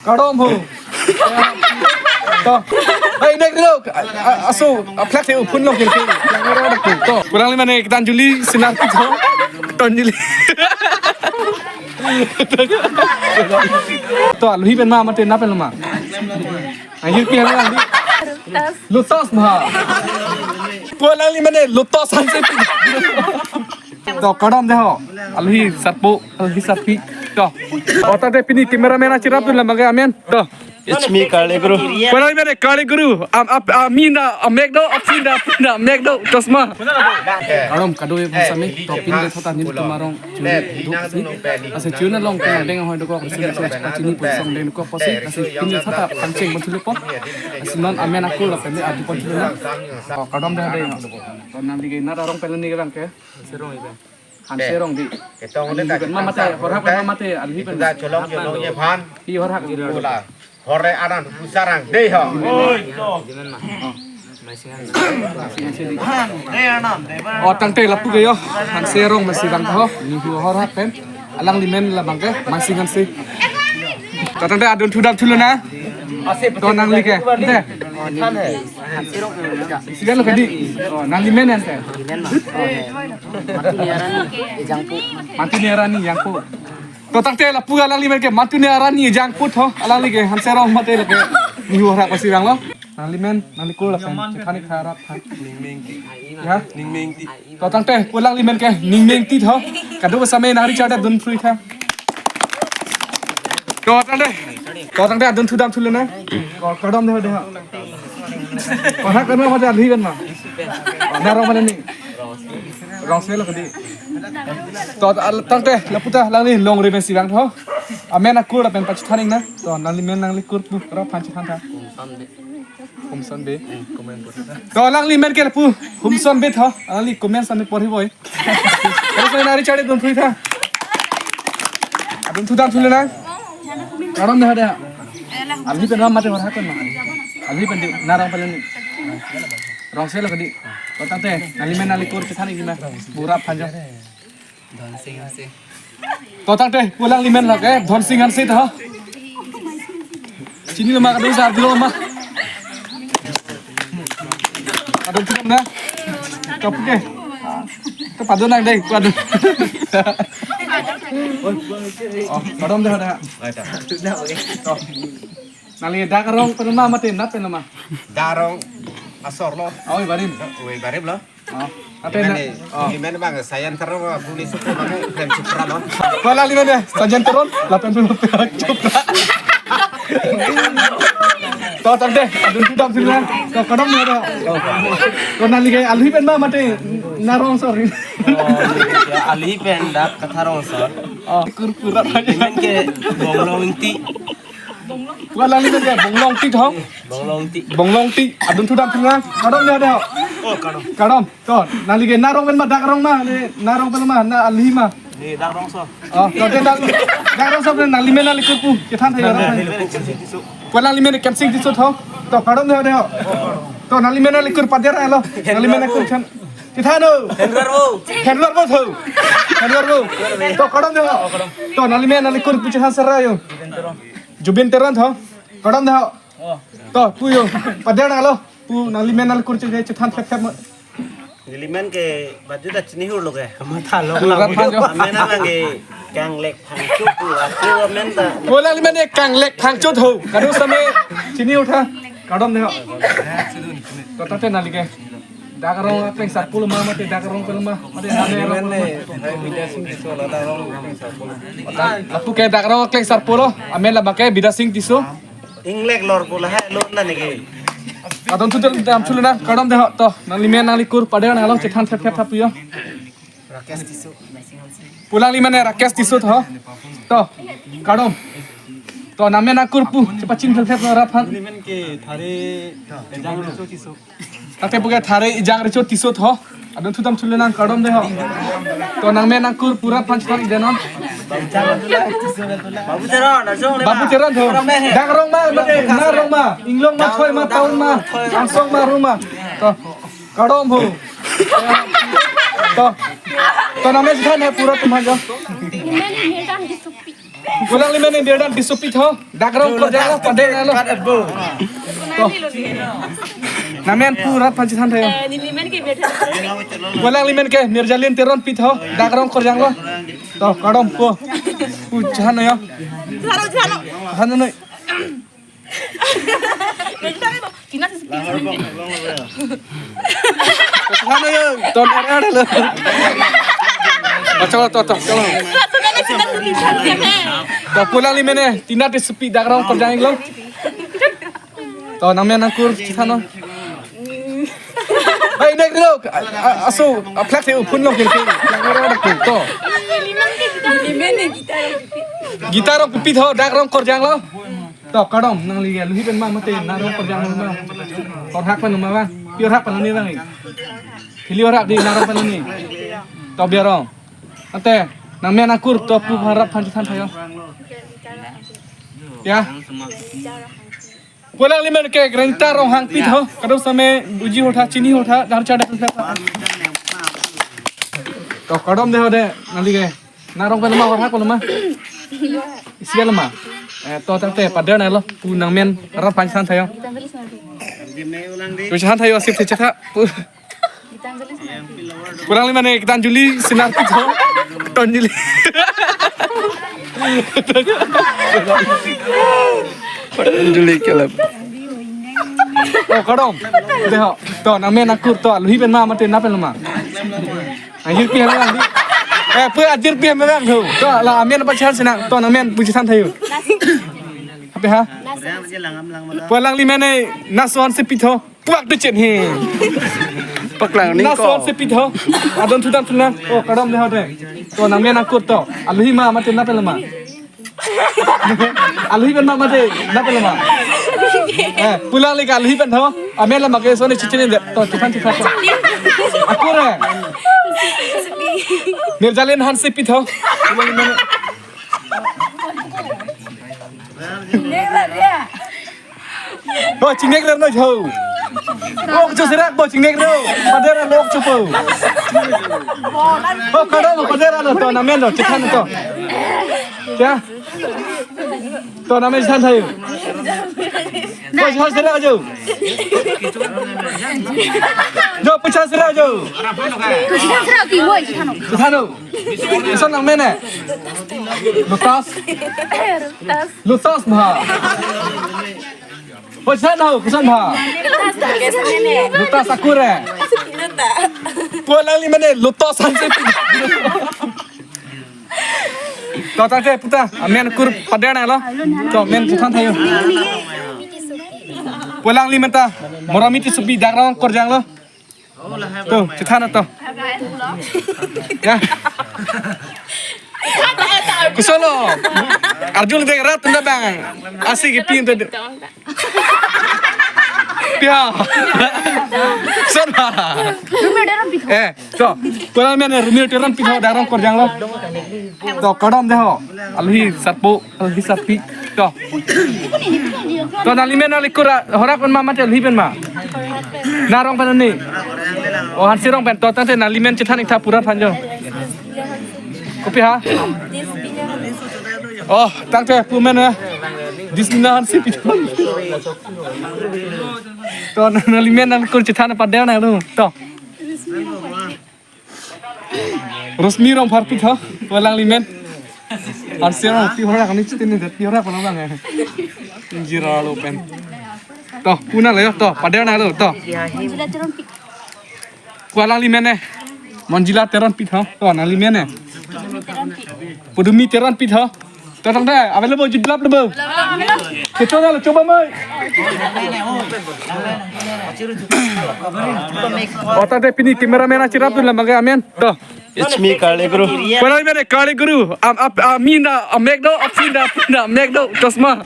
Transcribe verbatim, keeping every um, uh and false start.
Kardom ho. To. Bai, dek dulu. A-, a-, aso, a, flag he phone lo kiri. To. Kurang lima ne, kita Juli sinar tu to. Ton Juli. To, alohi pen ma, mate na pen ma. Ayo pi alo andi. Lotus ma. Kurang lima ne, Lotus Hanse. To, kardom dei ho. Alohi sarpo, alohi sarpi. To. O tangte pini cameraman achirapdun labang ke amen. To. It's me, Kali Guru. Kurang lima ne Kali Guru. Am, ap, am, amin da, am, mek do, apin da, apin da, mek do, chosma. Kardom kado e bangsa me, to pini thata nelitum arong chini duk si. Lasi chini along ke deng ahoi dokok, lasi chini pon song deng dokok pusi, lasi pini thata pangcheng pon thulo po. Lasi non amen akur lapen adi pon thulo na. To, kardom dei dei. To nangli ke nar arong pen ni ke bang ke. Hanse Rongdi. Ketong le ta. Mate, horhak mate, alhi pen. Ita cholong cholong ye phan. Pi horhak. Pula. Hore anan pusarang dei ho. O tangte lapu ke yo. Hanse Rong masi bang ho. Ni hu horhak pen. Alangli men labang ke masi Hanse. To tangte adun thudam thulo na. To nangli ke. Te. Sigan lo kedi. O, nangli men ante. Mantu Niarani, Ejangpo. Mantu Niarani, Ejangpo. To tangte lapu alangli men ke Mantu Niarani, Ejangpo tho. Alangli ke Hanse Rong mate lake. Ni hu horhak pasi bang lo. Nangli men, nangli kur lapen. Chethan ik tha rat tha. Ningmengti. Ya? Ningmengti. To tangte pu alangli men ke Ningmengti tho. Kado bangsa me nang Richard dun free tha. To tangte. To tangte adun thudam thulo na. Ko kardom dei dei. Ko ha kardom ma alhi pen ma. Nar arong mana ni. Rongse lo kedi. To al-, tangte lapu ta alangli longri pensi bang tho. Amen akur lapen pachethan ik na. To nangli men nangli kur pu ra phan chethan tha. Humson Bey. To alangli men ke lapu Humson Bey tho. Alangli comment sami porhi boi. Terus nari chari dun free tha. Adun thudam thulo na. Kardom dei dei. Alhi pen ma mate horhak pen ma. Alhi pen dei nar arong pen ni. Rongse lo kedi. Ko tangte nangli men nangli kur chethan ik na. Pura phan jo. Dhonsing Hanse. To tangte pu alangli men lake Dhonsing Hanse tho. Chinilo ma kado sar dilo ma. Kado chinilo na. Kapu ke. To padon nang dei, padon. O, kardom dei dei. To. Nangli dak arong pen ma mate nat pen ma. Dak arong asor lo. Oi, Barim. Oi, Barim lo. O, ante na. Ini, o. Ini men bang, Sayan Teron, Buni Sukro, bang, Prem Chopra lo. Ko alangli men ya, Sayan Teron, lapen Buni Chopra. To tangte, adun thudam thulo na. To kardom dei dei. To nangli ke alhi pen ma mate nar arong, sorry. O, ya, alhi pen dak Kathar arong sor. O, kur pura. Ini men ke Bonglong Ingti. Pu alangli men ke Bonglong Ingti tho. Bonglong Ingti. Bonglong Ingti. Adun thudam thulo na. Kardom dei dei. O, kardom. Kardom. To, nangli ke nar arong pen ma dak arong ma, ne nar arong pen ma, na alhi ma. Ni dak arong so. O, to te dak, dak arong so pen nangli men nangli kur pu. Chethan tha ya. Pu alangli men Kensing Tisso tho. To kardom dei dei. To nangli men nangli kur pader alo. Nangli men nangli kur chan. Chethan o. Henruar bo. Henruar bo tho. Henruar bo. To kardom dei. To nangli men nangli kur pu chethan sera yo. Jubin Teron tho. Kardom dei. To, pu yo. Pader nang lo. Pu nangli men nangli kur che-, chethan thep thep ma. Neli men ke baju ta chini hur lo ke. Matha lo. Rat phan jo. Amen abang ke Kanglek Phangcho pu. Aku amen ta. Pu alangli men ke Kanglek Phangcho tho. Kado sami chini hur tha. Kardom dei ho. To tangte nangli ke. Dak arong akleng sarpo lo ma mate dak arong pen ma. Mate nangli arong pen ma. Lapu ke dak arong akleng sarpo lo. Amen labang ke Bidya Sing Tisso. Inglek lor pu lahai lo na neke. Adun thudam thulo na, kardom dei ho, to, nangli men nangli kur pader nang lo, chethan thep thep thap yo. Rakesh Tisso. Pu alangli men Rakesh Tisso tho. To, kardom. To, nang men nang kur pu, chepachin thep thep rat phan. Neli men ke Thare Ejang Recho Tisso. Tangte pu ke Thare Ejang Recho Tisso tho. Adun thudam thulo na, kardom dei ho. To nang men nang kur pura phan chang dei non. Babu Teron, Babu Teron tho. Dak arong ma, nar arong ma, inglong ma, thoi ma, town ma, angsong ma, ru ma. To. Kardom ho. To. To nang men chethan he pura tum ha jo. Pu alanglimen birdan tisopi tho. Dak rong korjang lo, pader nanglo. To. Nangmen pu rat aphan chethan thayo. Eh, nelimen ke birdan. Pu alanglimen ke Mirjalin Teronpi tho. Dak rong korjang lo. To, kardom pu. Pu chethan thayo. Charo, charo. Chethan thayo. Tina si sepi. Chethan thayo. To, ada, ada lo. Oh, chalo, to, to, chalo. To, pu alanglimen, eh, Tina tisopi, dak rong korjang lo. To, nangmen nangkur chethan tho. Hai, nek lo. A, a, aso, a, plak se uphun lo, kiri, kiri. Yang ora dak to. Gitar rong pipi tho, dak rong korjang lo. To, kardom, nangli aluhi pen ma mate, nar rong korjang ma. Hor hak pen ma ba. Pi hor hak pen ni nang. Hili hor hak di nar rong pen ni. To, biar rong. Ante, nangmen nangkur, to, pu rat aphan chethan thayo. Ya. Pu alanglimen ke Granta Ronghangpi tho. Kado same uji hotha, chini hotha, dar chada. To, kardom dei ho dei, nangli ke. Nar rong pen ma, hor hak pen ma. Isi lo ma. Eh, to, tangte, pader nanglo. Pu nangmen rat aphan chethan thayo. Pu chethan thayo, asip the chetha. Pu. Pu alanglimen Gitanjali Sinarpi tho. Tonjali. Tonjali kelap. Oh, kardom. Dei ho. To, nangmen nangkur, to, aluhi pen ma mate, nangpen ma. Ajirpi hem lang di. Eh, pu ajirpi hem lang tho. To, la amen apa chan sinang. To, nangmen pu chethan thayo. Apa ha? Pu alanglimen na son sepi tho. Puak de chen he. Paklang ni ko. Na son sepi tho. Adon thudan thudan. Oh, kardom dei ho dei. To, nangmen nangkur, to. Aluhi ma mate, nangpen ma. Aluhi pen ma mate, nangpen ma. Eh, pu alangli ke aluhi pen tho. Amen la ma ke son ni chichini de. To, chethan, chethan. Akur, eh. Mirjalin Hansepi tho. Oh, chingnek ler noi ho. Oh, cho serak bo chingnek ro. Pader lo cho po. Oh, kardom, pader lo, to, nangmen lo, chethan to. Ya. To, nangmen chethan thayo. Pu chethan serak jo. Jo, pu chethan serak jo. Chethan serak ti, woi, chethan. Chethan lo. Koson nangmen, eh? Lotus. Lotus bha. Koson ho, koson bha. Lotus akur, eh? Pu alanglimen Lotus Hansepi. To, tangte pu ta, amen kur pader nanglo. To, amen chethan thayo. Pu alanglimen ta, Morami Tissopi, dak rong korjang lo. To, chethan to. Ya. Koson lo. Arjun de rat na bang. Asi ke pin to. Pia. Sana. Eh, to. Pu alanglimen Rumil Teronpi tho, dak rong korjang lo. To, kardom dei ho. Aluhi sarpo. Aluhi sarpi. To. To, nanglimen nanglikur, hor hak pen ma mate aluhi pen ma. Nar rong pen ni. Oh, Hanse rong pen, to, tangte nanglimen chethan ik tha pu rat aphan jo. Kopi ha? Oh, tangte pu amen, eh. Dismina Hansepi. To, nanglimen nangkur chethan pader nanglo. To. Rosmi Rongpharpi tho, pu alanglimen. Hanse rong pi hor hak ni chitin ni det pi hor hak pen ma bang, eh. Jira lo pen. To, pu nanglo, to, pader nanglo, to. Pu alanglimen, eh. Monjila Teronpi tho, to, nanglimen, eh. Pudumi Teronpi tho. To, tangte, available, jilap le bo. Kecho na lo, choba mai. Oh, tangte pini cameraman achirap dun la mage amen. To. It's me, Kali Guru. Pu alanglimen Kali Guru. Am, ap, am, amen da, am, mek do, am, sin da, am, da, mek do. Chosma.